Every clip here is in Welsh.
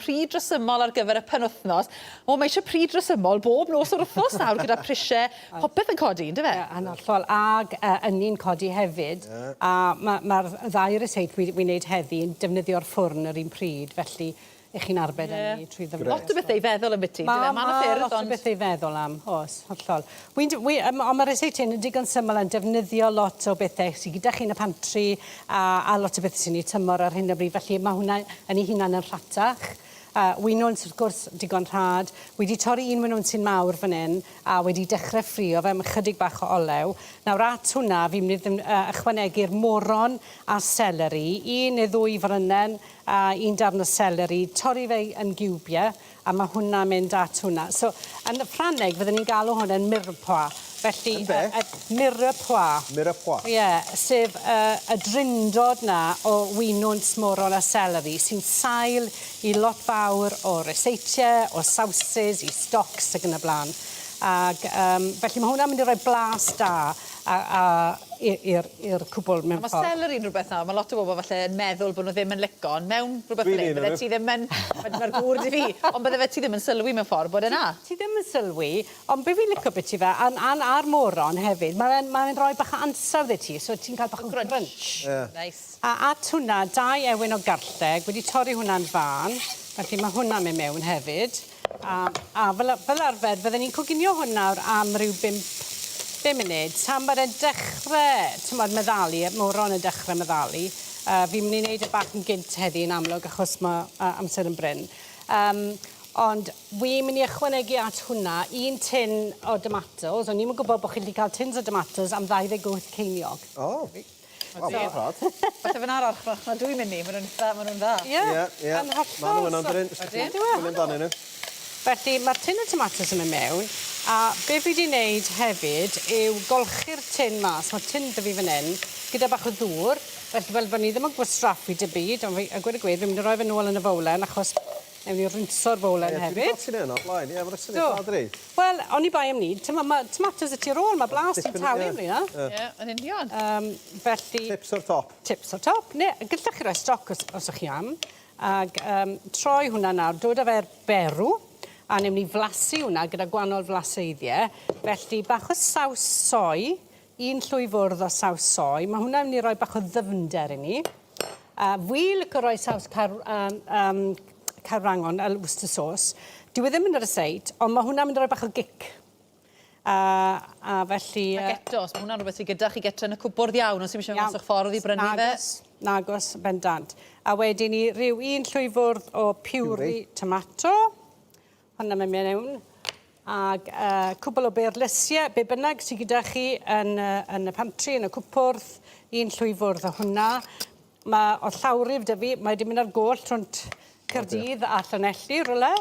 pryd resymol ar gyfer y penwythnos. O, mae eisiau pryd resymol bob nos o'r wythnos nawr gyda prisiau popeth yn codi, yndyfe? Ie, yn hollol. Ag ynni'n codi hefyd. Ie. A ma' ma'r ddau rysáit wi wi'n neud heddi yn defnyddio'r ffwrn yr un pryd, felly 'ych chi'n arbed ynni trwy ddefnyddio... Lot o bethe i feddwl ambyti, yndyfe? Ma' Ma' 'na ffyrdd, lot o ond... bethe i feddwl am, o's, hollol. Wi'n d- wi yym on' ma' rysáit hyn yn digon syml a'n defnyddio lot o bethe sy gyda chi yn y pantri a a lot o bethe sy'n 'u tymor ar hyn o bryd, felly ma' hwnna yn 'i hunan yn rhatach. Winwns wrth gwrs digon rhad. Wi 'di torri un winwnsyn mawr fan 'yn a wedi dechre ffrio fe am ychydig bach o olew. Nawr at hwnna fi'n myn' i ddim ychwanegu'r moron a seleri, un neu ddwy frynen a un darn o seleri, torri fe yn giwbie a ma' hwnna'n mynd at hwnna. So yn y Ffrangeg fydden ni'n galw hwn yn mirepoix. Felly... Yn be? Mirepoix. Mirepoix. Ie, sef y drindod 'na o winwns, moron a seleri sy'n sail i lot fawr o ryseitiau, o sawsys, i stocs ac yn y bla'n. Ag yym felly ma' hwnna'n mynd i roi blas da a a i- i'r i'r cwbwl mewn A ma' ffordd. seleri'n rwbeth nawr ma' lot o bobl falle yn meddwl bo' nw ddim yn lico ond mewn rwbeth fel 'yn byddet ti ddim yn ma'r gŵr 'da fi ond bydde fe ti ddim yn sylwi mewn ffordd bod e 'na. Ti ddim yn sylwi ond be' fi'n lico biti fe a'n a'n a'r moron hefyd ma' fe'n ma' fe'n roi bach o ansawdd i ti so ti'n cael bach o crunch. Ie. Neis. A at hwnna dau ewin o garlleg wedi torri hwnna'n fân felly ma' hwnna'n myn' mewn hefyd. A a fel a- fel arfer fydden ni'n coginio hwn nawr am ryw bump bum munud tan bod e'n dechre t'mod meddalu y moron yn dechre meddalu. Yy fi'n myn' i neud e bach yn gynt heddi yn amlwg achos ma' yy amser yn brin. Yym ond wi'n myn' i ychwanegu at hwnna un tin o domatos. O'n i'm yn gwbod bo' chi 'llu ca'l tins o domatos am 28 ceiniog. O! Wel, ma' rhad. Falle fyn 'na'r archfarchnad dwi'n mynd i, ma' nw'n itha, ma' nw'n dda. Ie. Ie, ie. Yn hollol. Ma' nw yna yndydyn? Ydyn. On'd yw e? Chwilio amdanyn nw. Felly ma'r tin o tomatos yn myn' mewn a be' fi 'di neud hefyd yw golchi'r tin mas, ma'r tin 'da fi fan 'yn gyda bach o ddŵr felly fel bo' ni ddim yn gwastraffu dim byd on' fi a gweud y gwir fi mynd i roi fe nôl yn y fowlen achos newn ni rinso'r fowlen hefyd. Ie, dwi 'di gweld ti neud 'na o'r blaen. Ie, ma' syniad da dydi? Wel, oni bai am 'ny, t'mo' ma' tomatos y tu ar ôl, ma' blas ti'n talu am rheina. Ie, yn union. Yym, felly... Tips o'r top. Tips o'r top. Ne, gallech chi roi stoc os os 'ych chi am. Ag yym troi hwnna nawr, dod â fe i'r berw, a newn ni flasu hwnna gyda gwanol flaseidie. Felly, bach o saws soy, un llwy fwrdd o saws soy. Ma' hwnna myn' i roi bach o ddyfnder i ni. A wi lico roi saws car- yym yym carwrangon, yy Worcester sauce. Dyw e ddim yn y ryseit, ond ma' hwnna'n mynd i roi bach o gic. A a felly yy... Ac eto, os ma' hwnna'n rwbeth sy gyda chi gytre yn y cwpwrdd iawn, os ddim isie mynd mas o'ch ffordd i brynu fe. Nagos, nagos, bendant. A wedyn 'ny rhyw un llwy fwrdd o puree tomato. Hwnna'n mynd mewn. Ag yy cwpwl o berlysie, be' bynnag sy gyda chi yn y yn y pantri, yn y cwpwrdd, un llwy fwrdd o hwnna. Ma' o'dd llawryf 'da fi, mae 'di mynd ar goll rhwnt Caerdydd a Llanelli rywle.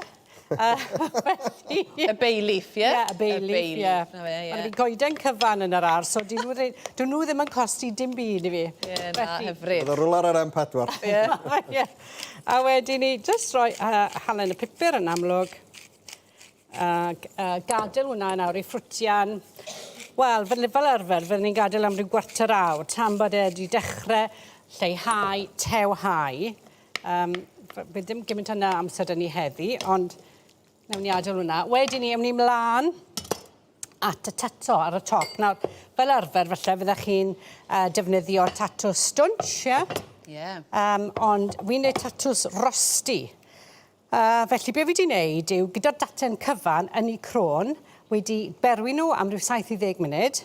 Yy felly... Y bay leaf, ie? Ie, y bay leaf, ie. 'Na fe, ie. Ma' 'da fi goeden cyfan yn yr ardd, so 'dyn nhw rei- 'dyn nhw ddim yn costi dim byd i fi. Ie, na, hyfryd. O'dd o rwla ar yr M4. Ie. Ie. A wedyn 'ny jyst roi yy halen y pupur yn amlwg. Ag yy gadel wnna nawr i ffrwtian. Wel, fel fel arfer fydden ni'n gadel am ryw gwarter awr tan bod e 'di dechre lleihau, tewhau. Yym f- bydd dim gymint â 'na amser 'da ni heddi, ond newn ni adel wnna. Wedyn 'ny ewn ni mlan at y tato ar y top. Nawr, fel arfer falle fyddech chi'n uh, defnyddio tatws stwnsh, ie? Yeah? Ie. Yeah. Um, ond fi'n neud tatws rosti. Felly be fi wedi wneud yw, gyda'r daten cyfan yn eu crôn, wedi berwi nhw am ryw 7 i 10 munud,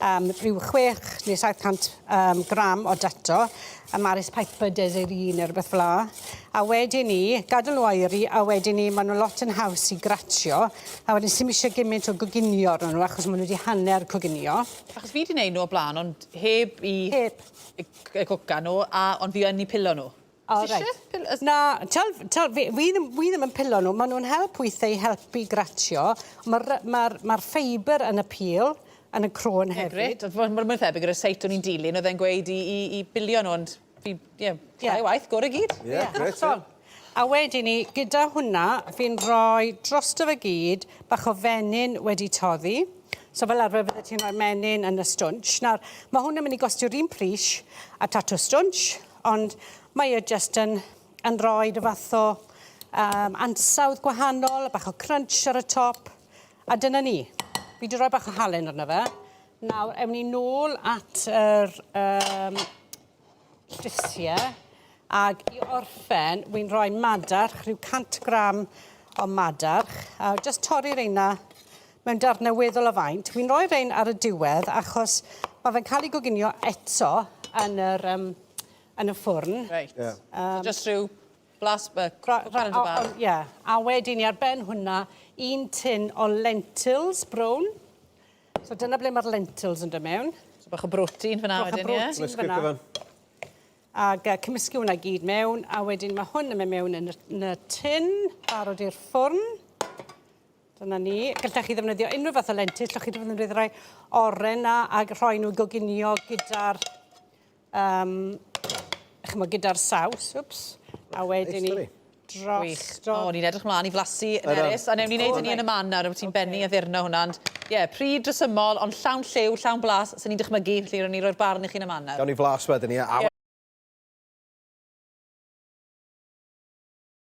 um, rhyw 6 neu 700 um, gram o dato, y Maris Piper Desiree neu rhywbeth fel 'a. A wedyn ni, gadael nhw oeri, a wedyn ni, maen nhw lot yn haws i gratio, a wedyn sim eisiau gymaint o goginio arnyn nhw, achos maen nhw wedi hanner coginio. Achos fi 'di wneud nhw o blaen, ond heb i... Heb. ...i cwca nhw, a, ond fi yn eu pilo nhw. O reit. Ti isie pil- os... Na, t'wel t'wel fi fi ddim wi ddim yn pilo nhw, ma' nhw'n help weithe i helpu gratio. Ma'r yy ma'r ma'r ffeibr yn y pîl, yn y crôn Ie, hefyd. grêt. O'dd ma'n mwy thebyg yr rysáit o'n i'n dilyn, o'dd e'n gweud i i i bilio nhw, ond fi, ie, llai o waith, gore gyd. Ie, grêt. Hollol. A wedyn 'ny, gyda hwnna, fi'n rhoi drosto fe gyd bach o fenyn wedi toddi. So fel arfer fydde ti'n rhoi menyn yn y stwnsh. Nawr, ma' hwn yn mynd i gostio'r un pris a tatws stwnsh, Ond mae e jyst yn yn rhoi rhyw fath o ansawdd gwahanol, bach o crunch ar y top. A dyna ni. Fi 'di rhoi bach o halen arno fe. Nawr, ewn ni nôl at yr llysie. Ag i orffen, wi'n rhoi madarch, rhyw 100 gram o madarch. A jyst torri reina mewn darnau weddol o faint. Wi'n rhoi rein ar y diwedd achos mae fe'n cael ei goginio eto yn y ffwrn. Reit. Ie. So just rhyw blas, cwpan o bach. Ie. A wedyn ni ar ben hwnna, un tin o lentils brown. So dyna ble mae'r lentils yn dod mewn. So bach o brotein fyna Bach o wedyn, ie? brotein. Cymysgu Fyna. cyfan. Ac cymysgu hwnna gyd mewn, a wedyn mae hwn yn mynd mewn yn y tin, barod i'r ffwrn. Dyna ni. Gallech chi ddefnyddio unrhyw fath o lentil, allwch chi ddefnyddio rhai oren a, ac rhoi nhw i goginio gyda'r chimod, gyda'r saws. Wps. A wedyn ni Neis, dydi? Gwych. drosto. O, ni'n edrych mlaen i flasu yn Ydyn. erys, a newn ni wneud hynny yn y man nawr, wyt ti'n bennu addurno hwnna. Ond, ie, pryd resymol, ond llawn lliw, llawn blas, sy'n ni'n dychmygu, felly rown ni roi'r barn i chi yn y man nawr. Gawn ni flas wedyn, ie. A